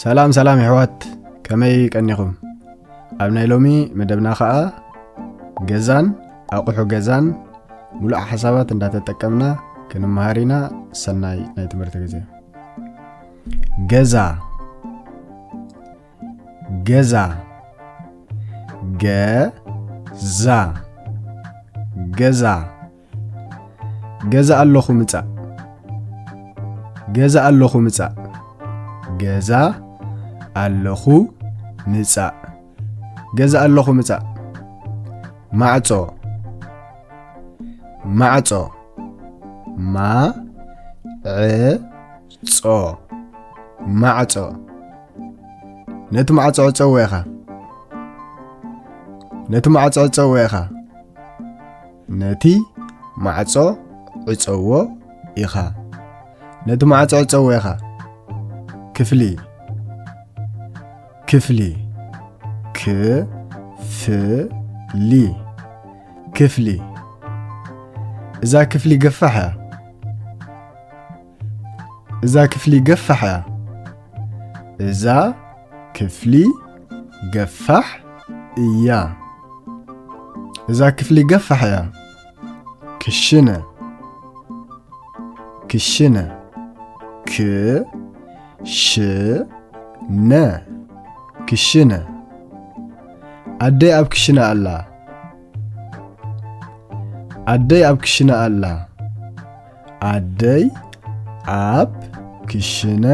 ሰላም ሰላም የሕዋት፣ ከመይ ቀኒኹም? ኣብ ናይ ሎሚ መደብና ኸኣ ገዛን ኣቑሑ ገዛን ሙሉእ ሓሳባት እንዳተጠቀምና ክንመሃር ኢና። ሰናይ ናይ ትምህርቲ ግዜ። ገዛ፣ ገዛ፣ ገዛ፣ ገዛ። ገዛ ኣለኹ ምጻእ። ገዛ ኣለኹ ምጻእ። ገዛ ኣለኹ ምጻእ። ገዛ ኣለኹ ምጻእ። ማዕጾ፣ ማዕጾ፣ ማ፣ ዕ፣ ጾ፣ ማዕጾ። ነቲ ማዕጾ ዕጸዎ ኢኻ። ነቲ ማዕጾ ዕጸዎ ኢኻ። ነቲ ማዕጾ ዕጸዎ ኢኻ። ነቲ ማዕጾ ዕጸዎ ኢኻ። ክፍሊ፣ ክፍሊ፣ ክ፣ ፍ፣ ሊ፣ ክፍሊ። እዛ ክፍሊ ገፋሕ እያ። እዛ ክፍሊ ገፋሕ እያ። እዛ ክፍሊ ገፋሕ እያ። እዛ ክፍሊ ገፋሕ እያ። ክሽነ፣ ክሽነ፣ ክ፣ ሽ፣ ነ፣ ክሽነ። ኣደይ ኣብ ክሽነ ኣላ። ኣደይ ኣብ ክሽነ ኣላ። ኣደይ ኣብ ክሽነ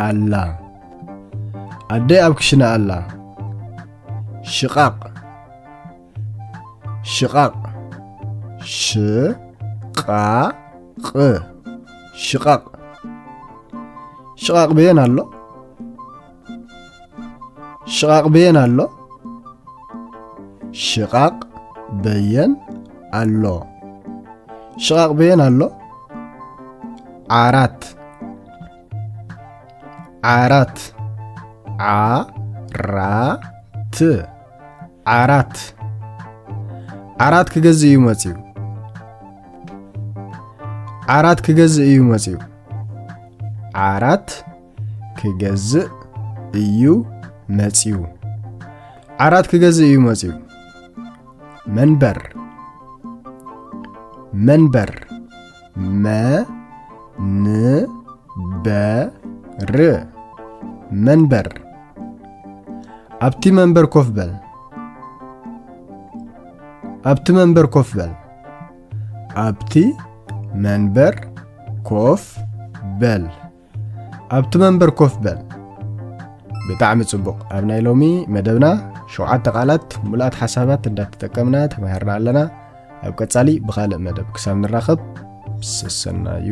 ኣላ። ኣደይ ኣብ ክሽነ ኣላ። ሽቓቕ፣ ሽቓቕ፣ ሽ፣ ቓ፣ ቕ፣ ሽቓቕ። ሽቓቕ በየን ኣሎ? ሽቓቕ በየን ኣሎ? ሽቓቕ በየን ኣሎ? ሽቓቕ በየን ኣሎ? ዓራት፣ ዓራት፣ ዓ፣ ራ፣ ት፣ ዓራት። ዓራት ክገዝእ እዩ መጺኡ። ዓራት ክገዝእ እዩ መጺኡ። ዓራት ክገዝእ እዩ መጺኡ። ዓራት ክገዝእ እዩ መጺኡ። መንበር፣ መንበር፣ መ፣ ን፣ በር፣ መንበር። ኣብቲ መንበር ኮፍ በል። ኣብቲ መንበር ኮፍ በል። ኣብቲ መንበር ኮፍ በል። ኣብቲ መንበር ኮፍ በል። ብጣዕሚ ጽቡቕ። ኣብ ናይ ሎሚ መደብና ሸውዓተ ቃላት ሙሉኣት ሓሳባት እንዳተጠቀምና ተማሂርና ኣለና። ኣብ ቀጻሊ ብኻልእ መደብ ክሳብ ንራኸብ ሰሰናዩ።